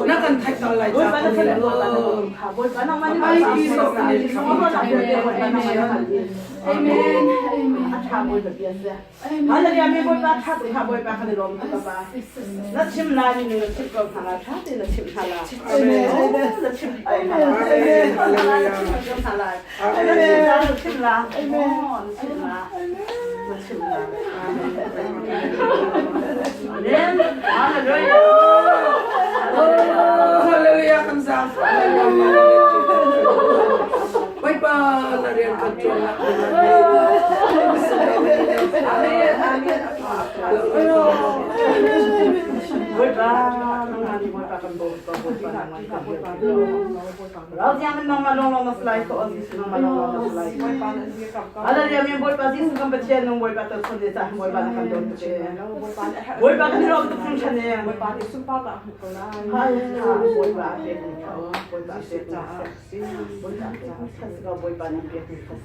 Na kan theih tal lai Amen. Amen. A tha bawi bia sia. Hallelujah mi Bawipa tha tu kha Bawipa kan i lawm tuk pa. Na chim lai mi na chim ko hna la tha te na chim hna la. Amen. Na chim ko hna la. Amen. Na chim ko hna la. Na chim la. Amen. Na chim la. Na chim la. Amen. Hallelujah. Hallelujah kan zaang. Bawipa na rian kan ṭuan nak Bawipa nangmah nih Bawipa kan bawm ko Bawipa nangmah nih kan bawm ko. Ralziang in nangmah lawnglawng na si lai ko Jesuh nangmah lawnglawng na si lai ko. Hallelujah men Bawipa Jesuh kan Pathian nung Bawipa to chun ni cah Bawipa na kan dawt tuk e. Bawipa kan i lawm tuk hringhran e. Bawipa nih sunparnak hmu ko lai. Bawipa pek ni kha Bawipa pek ni kha Bawipa nan pek ni kha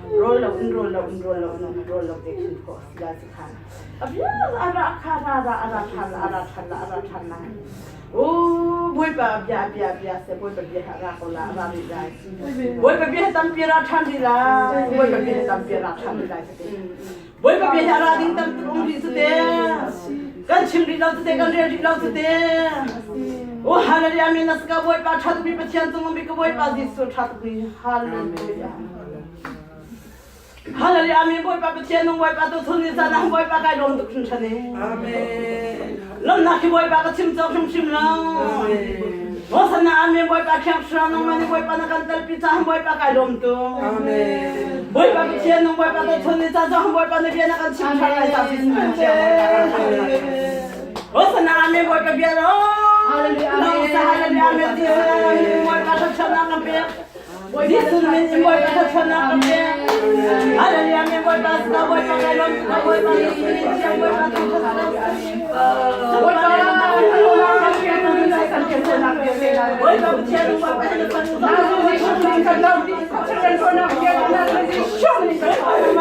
rawl lo in rawl lo in rawl lo in rawl lo te khin khawh si la si kha abia ara kha ra ra ara than la ara than la ara than la o Bawipa bia bia bia se Bawipa bia ra ko la ra ri lai Bawipa bia tampi ra than ri lai Bawipa bia tampi ra than ri lai te Bawipa bia hi a ra ding tam tuk um rih cu te. Kan chim rih lo cu te, kan rel rih lo cu te. O hallelujah amen na saka Bawipa tha tukmi Pathian cung ummi ka Bawipa Jesuh tha tukmi hallelujah. Hallelujah amen Bawipa Pathian nung Bawipa tu thun ni caan ah Bawipa kai lawm tuk hringhran e. Amen. Lawmnak hi Bawipa ka chim cawk hrimhrim lo. Amen. Hosanna amen Bawipa thiang thlarau nangmah nih Bawipa na kan telpi caah Bawipa kai lawm tu. Amen. Bawipa Pathian nung Bawipa kan chun ni ca zong Bawipa na bia na kan chim ṭhan lai ca si Hosanna amen Bawipa bia lo. Hallelujah hallelujah amen Bawipa thluachuahnak kan pek. Jesuh min in Bawipa thluachuahnak kan pek. Hallelujah amen Bawipa sa Bawipa kai lawm tu Bawipa min thiang Bawipa thangṭhat Bawipa Pathian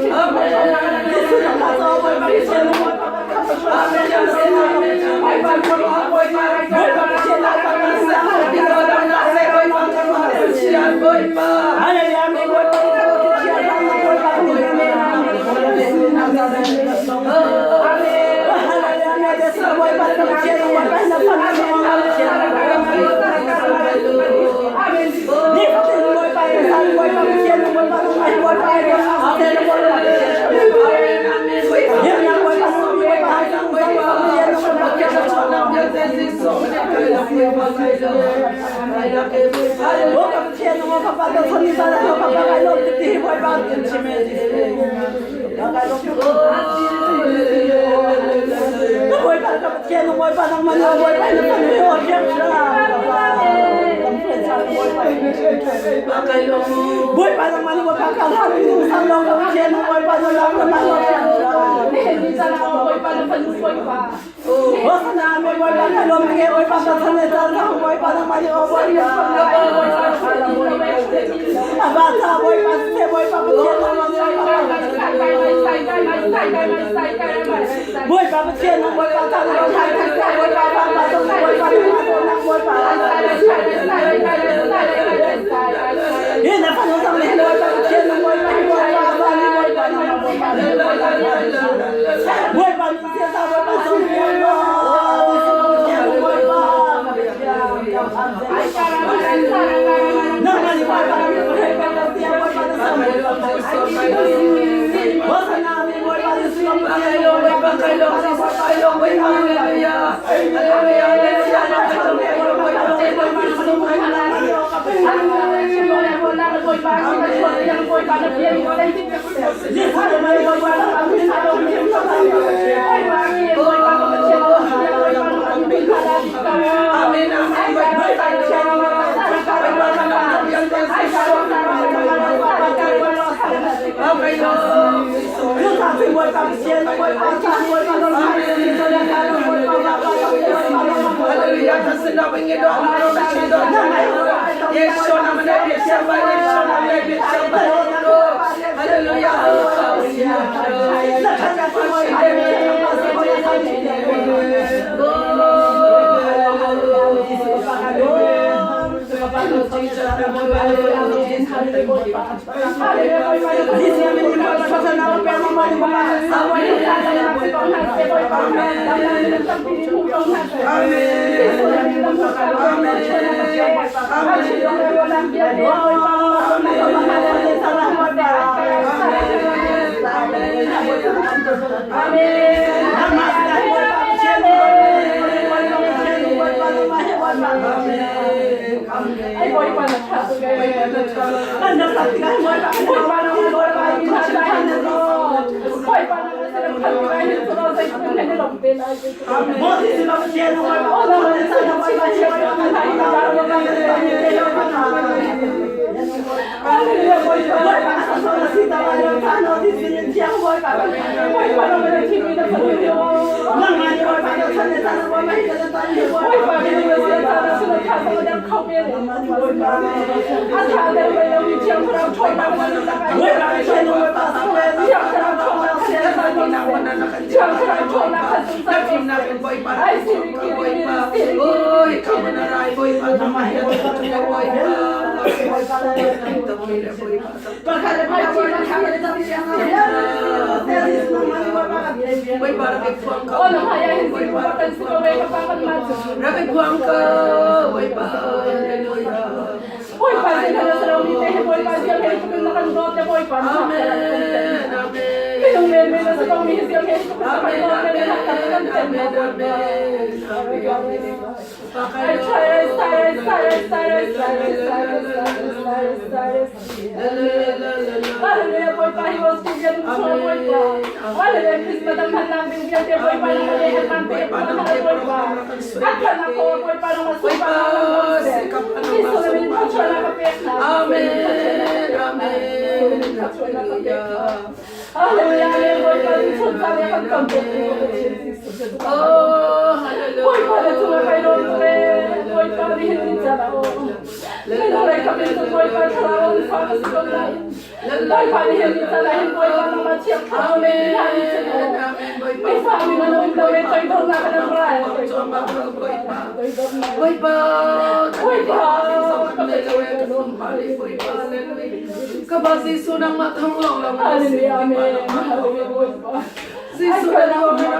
Amen.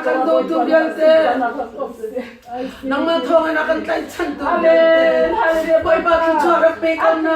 kan dawtu vialte nangmah thawngin a kan tlaihchantu vialte Bawipa thluachuah rak pe ko hna.